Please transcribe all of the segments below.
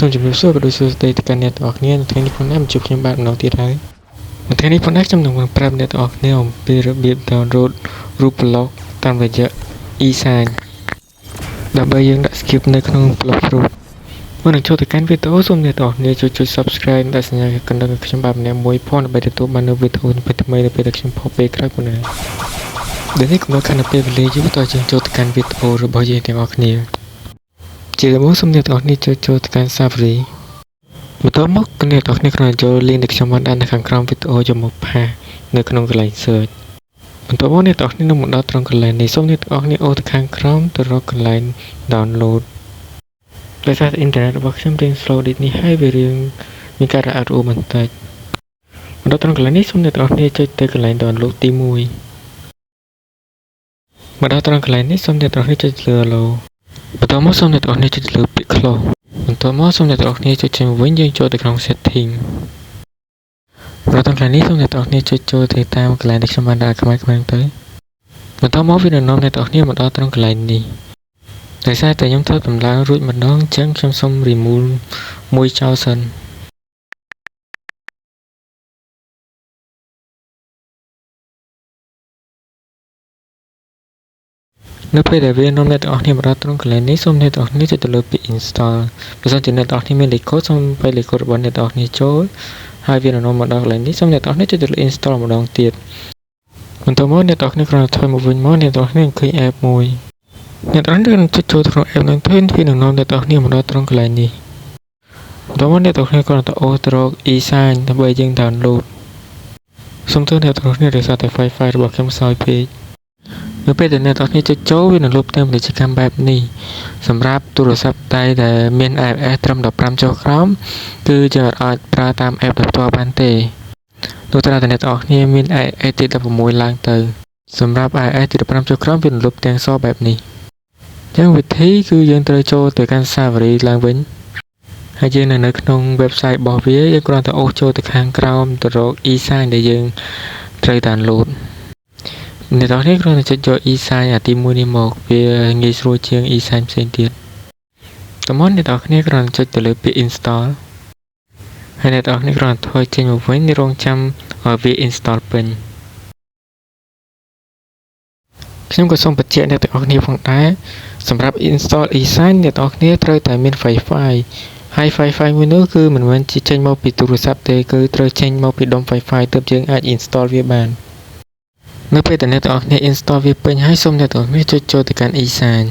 សូមជម្រាបសួរក៏ដូចសួស្តីទៅកាន់អ្នកទាំងអស់គ្នានៅថ្ងៃនេះផងដែរមកជួបខ្ញុំបាទម្ដងទៀតហើយនៅថ្ងៃនេះផងដែរខ្ញុំនឹងមកប្រាប់អ្នកទាំងអស់គ្នាអំពីរបៀប download រូប blog តាមរយៈ e-sign ដើម្បីយើងដាក់ script នៅក្នុង blog រូបមុននឹងចូលទៅកាន់វីដេអូសូមអ្នកទាំងអស់គ្នាជួយចុច Subscribe និងដាក់សញ្ញាកណ្ដឹងឲ្យខ្ញុំបាទម្នាក់មួយផងដើម្បីទទួលបាននូវវីដេអូថ្មីៗនៅពេលដែលខ្ញុំផុសពេលក្រោយផងដែរដែលនេះកុំឲ្យខានពេលវេលាយូរតើយើងចូលទៅកាន់វីដេអូរបស់យើងទាំងអស់គ្នាជាដំបូងសូមអ្នកទាំងអស់គ្នាចូលចូលទៅកាន់ Safari បន្ទាប់មកអ្នកទាំងអស់គ្នាគ្រាន់តែចូល link ដែលខ្ញុំបានដាក់នៅខាងក្រោមវីដេអូយកមក paste នៅក្នុងកន្លែង search បន្ទាប់មកអ្នកទាំងអស់គ្នានឹងមកដល់ត្រង់កន្លែងនេះសូមអ្នកទាំងអស់គ្នាអូសទៅខាងក្រោមទៅរកកន្លែង download ដោយសារតែអ៊ីនធឺណិតរបស់ខ្ញុំរៀង slow ដូចនេះហើយវារៀងមានការរអាក់រអួលបន្តិចមកដល់ត្រង់កន្លែងនេះសូមអ្នកទាំងអស់គ្នាចុចទៅកន្លែង download ទី1មកដល់ត្រង់កន្លែងនេះសូមអ្នកទាំងអស់គ្នាចុចលើ allow បន្ទាប់មកសូមអ្នកទាំងអស់គ្នាចុចលើពាក្យ close បន្ទាប់មកសូមអ្នកទាំងអស់គ្នាចុចចេញវិញយើងចូលទៅក្នុង setting ដល់ត្រង់កន្លែងនេះសូមអ្នកទាំងអស់គ្នាចុចចូលទៅតាមកន្លែងដែលខ្ញុំបានដាក់ខ្មៅខ្មៅទៅបន្ទាប់មកវានឹងនាំអ្នកទាំងអស់គ្នាមកដល់ត្រង់កន្លែងនេះដោយសារតែខ្ញុំធ្វើតម្លើងរួចម្ដងអញ្ចឹងខ្ញុំសូម remove មួយចោលសិននៅពេលដែលវានាំអ្នកទាំងអស់គ្នាមកដល់ត្រង់កន្លែងនេះសូមអ្នកទាំងអស់គ្នាចុចទៅលើពាក្យ install បើសិនជាអ្នកទាំងអស់គ្នាមានលេខកូដសូមវាយលេខកូដរបស់អ្នកទាំងអស់គ្នាចូលហើយវានឹងនាំមកដល់កន្លែងនេះសូមអ្នកទាំងអស់គ្នាចុចទៅលើ install ម្ដងទៀតបន្ទាប់មកអ្នកទាំងអស់គ្នាគ្រាន់តែថយមកវិញមកអ្នកទាំងអស់គ្នានឹងឃើញ app មួយអ្នកទាំងអស់គ្នានឹងចុចចូលក្នុង app នឹងទៅវានឹងនាំអ្នកទាំងអស់គ្នាមកដល់ត្រង់កន្លែងនេះបន្ទាប់មកអ្នកទាំងអស់គ្នាគ្រាន់តែអូសទៅរក e-sign ដើម្បីយើង download សូមទោសអ្នកទាំងអស់គ្នាដោយសារតែ Wi-Fi របស់ខ្ញុំខ្សោយពេកនៅពេលដែលអ្នកទាំងអស់គ្នាចុចចូលវានឹងលុបផ្ទាំងពាណិជ្ជកម្មបែបនេះសម្រាប់ទូរស័ព្ទដៃដែលមាន iOS ត្រឹម15ចុះក្រោមគឺយើងអាចប្រើតាម app ដោយផ្ទាល់បានទេលុះត្រាតែអ្នកទាំងអស់គ្នាមាន iOS ទី16ឡើងទៅសម្រាប់ iOS ទី15ចុះក្រោមវានឹងលុបផ្ទាំងសបែបនេះអញ្ចឹងវិធីគឺយើងត្រូវចូលទៅកាន់ Safari ឡើងវិញហើយយើងនៅក្នុង website របស់វាយើងគ្រាន់តែអូសចូលទៅខាងក្រោមទៅរក e-sign ដែលយើងត្រូវ download អ្នកទាំងនេះគ្រាន់តែចុចយក e-sign អាទី1នេះមកវាងាយស្រួលជាង e-sign ផ្សេងទៀតតមកអ្នកទាំងគ្នាគ្រាន់តែចុចទៅលើពាក្យ install ហើយអ្នកទាំងគ្នាគ្រាន់តែថយចេញមកវិញរងចាំឲ្យវា install ពេញខ្ញុំក៏សូមបញ្ជាក់អ្នកទាំងអស់គ្នាផងដែរសម្រាប់ install e-sign អ្នកទាំងអស់គ្នាត្រូវតែមាន Wi-Fi ហើយ Wi-Fi មួយនោះគឺមិនមែនជាចេញមកពីទូរស័ព្ទទេគឺត្រូវចេញមកពីដុំ Wi-Fi ទើបយើងអាច install វាបាននៅពេលដែលអ្នកទាំងអស់គ្នា install វាពេញហើយសូមអ្នកទាំងអស់គ្នាចុចចូលទៅកាន់ e-sign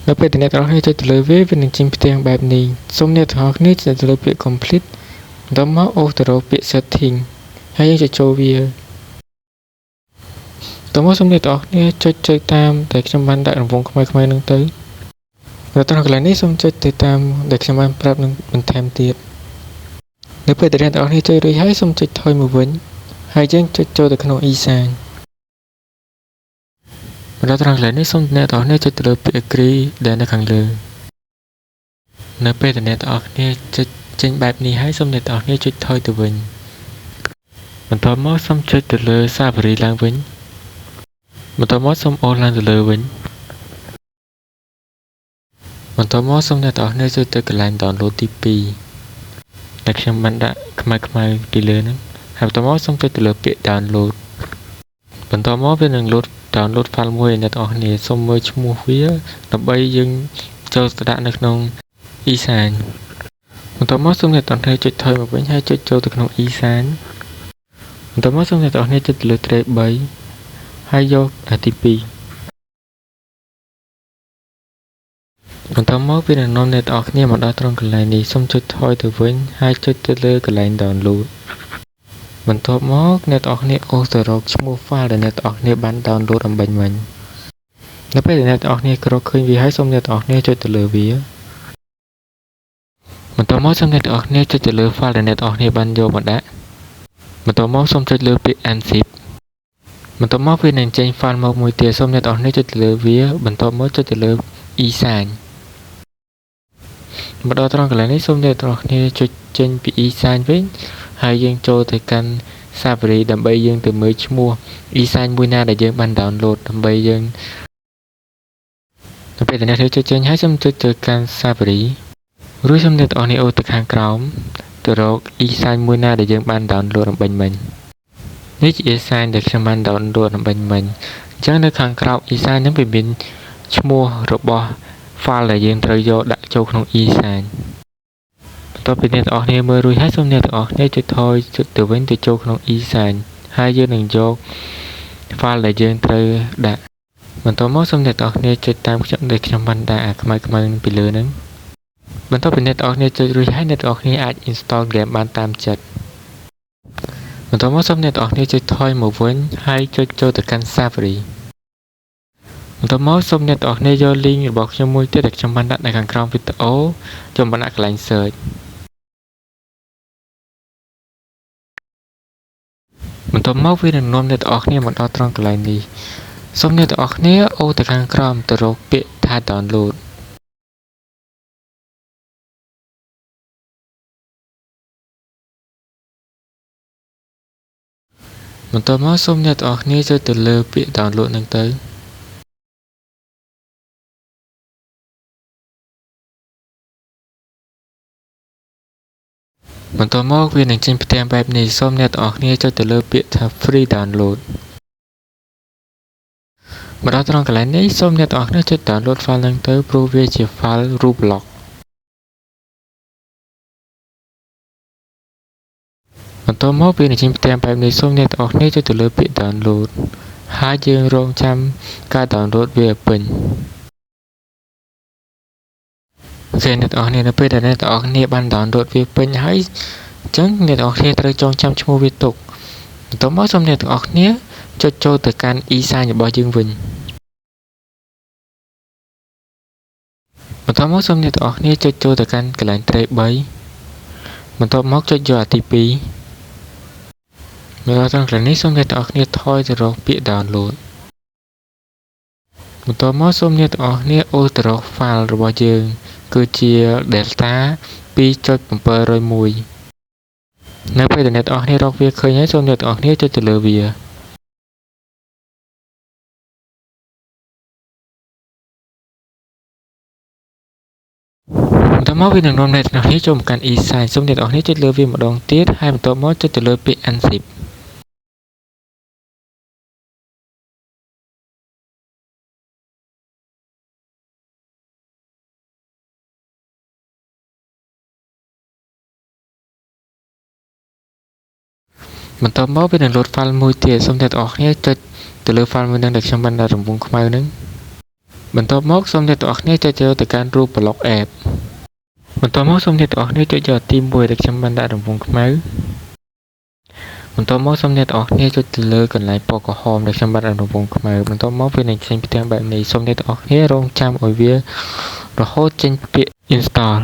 នៅពេលដែលអ្នកទាំងអស់គ្នាចុចទៅលើវាវានឹងចេញផ្ទាំងបែបនេះសូមអ្នកទាំងអស់គ្នាចុចទៅលើពាក្យ complete បន្ទាប់មកអូសទៅរកពាក្យ setting ហើយយើងចុចចូលវាតមកសូមអ្នកទាំងអស់គ្នាចុចចុចតាមដែលខ្ញុំបានដាក់រង្វង់ខ្មៅៗនឹងទៅនៅត្រង់កន្លែងនេះសូមចុចទៅតាមដែលខ្ញុំបានប្រាប់នឹងបន្ថែមទៀតនៅពេលដែលអ្នកទាំងអស់គ្នាចុចរួចហើយសូមចុចថយមកវិញហើយយើងចុចចូលទៅក្នុង e-sign មកដល់ត្រង់កន្លែងនេះសូមអ្នកទាំងអស់គ្នាចុចទៅលើពាក្យ agree ដែលនៅខាងលើនៅពេលដែលអ្នកទាំងអស់គ្នាចុចចេញបែបនេះហើយសូមអ្នកទាំងអស់គ្នាចុចថយទៅវិញបន្ទាប់មកសូមចុចទៅលើ Safari ឡើងវិញបន្ទាប់មកសូមអូសឡើងទៅលើវិញបន្ទាប់មកសូមអ្នកទាំងអស់គ្នាចុចទៅកន្លែង download ទី2ដែលខ្ញុំបានដាក់ខ្មៅខ្មៅពីលើហ្នឹងហើយបន្ទាប់មកសូមចុចទៅលើពាក្យ download បន្ទាប់មកវានឹង load download file មួយឲ្យអ្នកទាំងអស់គ្នាសូមមើលឈ្មោះវាដើម្បីយើងចូលទៅដាក់នៅក្នុង e-sign បន្ទាប់មកសូមអ្នកទាំងអស់គ្នាចុចថយមកវិញហើយចុចចូលទៅក្នុង e-sign បន្ទាប់មកសូមអ្នកទាំងអស់គ្នាចុចទៅលើ tray 3ហើយយកអាទី2បន្ទាប់មកវានឹងនាំអ្នកទាំងអស់គ្នាមកដល់ត្រង់កន្លែងនេះសូមចុចថយទៅវិញហើយចុចទៅលើកន្លែង download បន្ទាប់មកអ្នកទាំងអស់គ្នាអូសទៅរកឈ្មោះ file ដែលអ្នកទាំងអស់គ្នាបាន download អំបញ្ញមិញនៅពេលដែលអ្នកទាំងអស់គ្នាក្រកឃើញវាហើយសូមអ្នកទាំងអស់គ្នាចុចទៅលើវាបន្ទាប់មកសូមអ្នកទាំងអស់គ្នាចុចទៅលើ file ដែលអ្នកទាំងអស់គ្នាបានយកមកដាក់បន្ទាប់មកសូមចុចលើពាក្យ unzip បន្ទាប់មកវានឹងចេញ file មកមួយទៀតសូមអ្នកទាំងអស់គ្នាចុចទៅលើវាបន្ទាប់មកចុចទៅលើ e-sign មកដល់ត្រង់កន្លែងនេះសូមអ្នកទាំងអស់គ្នាចុចចេញពី e-sign វិញហើយយើងចូលទៅកាន់ Safari ដើម្បីយើងទៅមើលឈ្មោះ e-sign មួយណាដែលយើងបាន download ដើម្បីយើងនៅពេលដែលអ្នកចុចចេញហើយសូមចុចទៅកាន់ Safari រួចសូមអ្នកទាំងអស់គ្នាអូសទៅខាងក្រោមទៅរក e-sign មួយណាដែលយើងបាន download អម្បាញ់មិញនេះជា e-sign ដែលខ្ញុំបាន download អម្បាញ់មិញអញ្ចឹងនៅខាងក្រោម e-sign ហ្នឹងវាមានឈ្មោះរបស់ file ដែលយើងត្រូវយកដាក់ចូលក្នុង e-sign បន្ទាប់ពីអ្នកទាំងអស់គ្នាមើលរួចហើយសូមអ្នកទាំងអស់គ្នាចុចថយចុចទៅវិញទៅចូលក្នុង e-sign ហើយយើងនឹងយក file ដែលយើងត្រូវដាក់បន្ទាប់មកសូមអ្នកទាំងអស់គ្នាចុចតាមខ្ញុំដែលខ្ញុំបានដាក់អាខ្មៅខ្មៅពីលើហ្នឹងបន្ទាប់ពីអ្នកទាំងអស់គ្នាចុចរួចហើយអ្នកទាំងអស់គ្នាអាច install game បានតាមចិត្តបន្ទាប់មកសូមអ្នកទាំងអស់គ្នាចុចថយមកវិញហើយចុចចូលទៅកាន់ Safari បន្ទាប់មកសូមអ្នកទាំងអស់គ្នាយក link របស់ខ្ញុំមួយទៀតដែលខ្ញុំបានដាក់នៅខាងក្រោមវីដេអូចូលមកដាក់កន្លែង search បន្ទាប់មកវានឹងនាំអ្នកទាំងអស់គ្នាមកដល់ត្រង់កន្លែងនេះសូមអ្នកទាំងអស់គ្នាអូសទៅខាងក្រោមទៅរកពាក្យថា download បន្ទាប់មកសូមអ្នកទាំងអស់គ្នាចុចទៅលើពាក្យ download ហ្នឹងទៅបន្ទាប់មកវានឹងចេញផ្ទាំងបែបនេះសូមអ្នកទាំងអស់គ្នាចុចទៅលើពាក្យថា free download មកដល់ត្រង់កន្លែងនេះសូមអ្នកទាំងអស់គ្នាចុច download file ហ្នឹងទៅព្រោះវាជា file Roblox បន្ទាប់មកវានឹងចេញផ្ទាំងបែបនេះសូមអ្នកទាំងអស់គ្នាចុចទៅលើពាក្យ download ហើយយើងរងចាំការ download វាឲ្យពេញ OK អ្នកទាំងអស់គ្នានៅពេលដែលអ្នកទាំងអស់គ្នាបាន download វាពេញហើយអញ្ចឹងអ្នកទាំងអស់គ្នាត្រូវចងចាំឈ្មោះវាទុកបន្ទាប់មកសូមអ្នកទាំងអស់គ្នាចុចចូលទៅកាន់ e-sign របស់យើងវិញបន្ទាប់មកសូមអ្នកទាំងអស់គ្នាចុចចូលទៅកាន់កន្លែង tray 3បន្ទាប់មកចុចយកអាទី2មកដល់ត្រង់កន្លែងនេះសូមអ្នកទាំងអស់គ្នាថយទៅរកពាក្យ download បន្ទាប់មកសូមអ្នកទាំងអស់គ្នាអូសទៅរក file របស់យើងគឺជា Delta 2.701នៅពេលដែលអ្នកទាំងអស់គ្នារកវាឃើញហើយសូមអ្នកទាំងអស់គ្នាចុចទៅលើវាបន្ទាប់មកវានឹងនាំអ្នកទាំងអស់គ្នាចូលមកកាន់ e-sign សូមអ្នកទាំងអស់គ្នាចុចលើវាម្ដងទៀតហើយបន្ទាប់មកចុចទៅលើពាក្យ unzip បន្ទាប់មកវានឹងលោត file មួយទៀតសូមអ្នកទាំងអស់គ្នាចុចទៅលើ file មួយហ្នឹងដែលខ្ញុំបានដាក់រង្វង់ខ្មៅហ្នឹងបន្ទាប់មកសូមអ្នកទាំងអស់គ្នាចុចចូលទៅកាន់រូប block app បន្ទាប់មកសូមអ្នកទាំងអស់គ្នាចុចយកទី1ដែលខ្ញុំបានដាក់រង្វង់ខ្មៅបន្ទាប់មកសូមអ្នកទាំងអស់គ្នាចុចទៅលើកន្លែងពណ៌ក្រហមដែលខ្ញុំបានដាក់រង្វង់ខ្មៅបន្ទាប់មកវានឹងចេញផ្ទាំងបែបនេះសូមអ្នកទាំងអស់គ្នារងចាំឲ្យវារហូតចេញពាក្យ install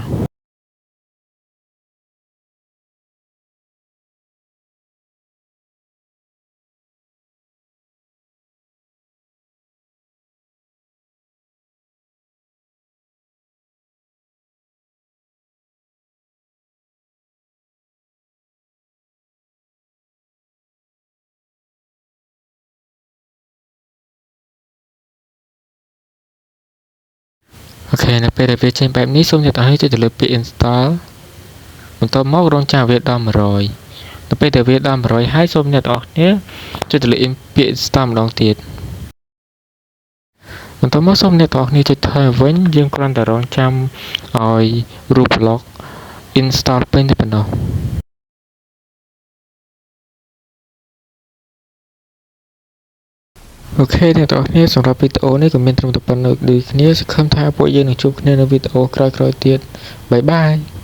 OK នៅពេលដែលវាចេញបែបនេះសូមអ្នកទាំងអស់គ្នាចុចទៅលើពាក្យ install បន្ទាប់មករងចាំវាដល់100នៅពេលដែលវាដល់100ហើយសូមអ្នកទាំងអស់គ្នាចុចទៅលើពាក្យ install ម្ដងទៀតបន្ទាប់មកសូមអ្នកទាំងអស់គ្នាចុចថយវិញយើងគ្រាន់តែរងចាំឲ្យ Roblox install ពេញតែប៉ុណ្ណោះ OK អ្នកទាំងអស់គ្នាសម្រាប់វីដេអូនេះក៏មានត្រឹមតែប៉ុណ្ណឹងដូចគ្នាសង្ឃឹមថាពួកយើងនឹងជួបគ្នានៅវីដេអូក្រោយៗទៀត bye bye.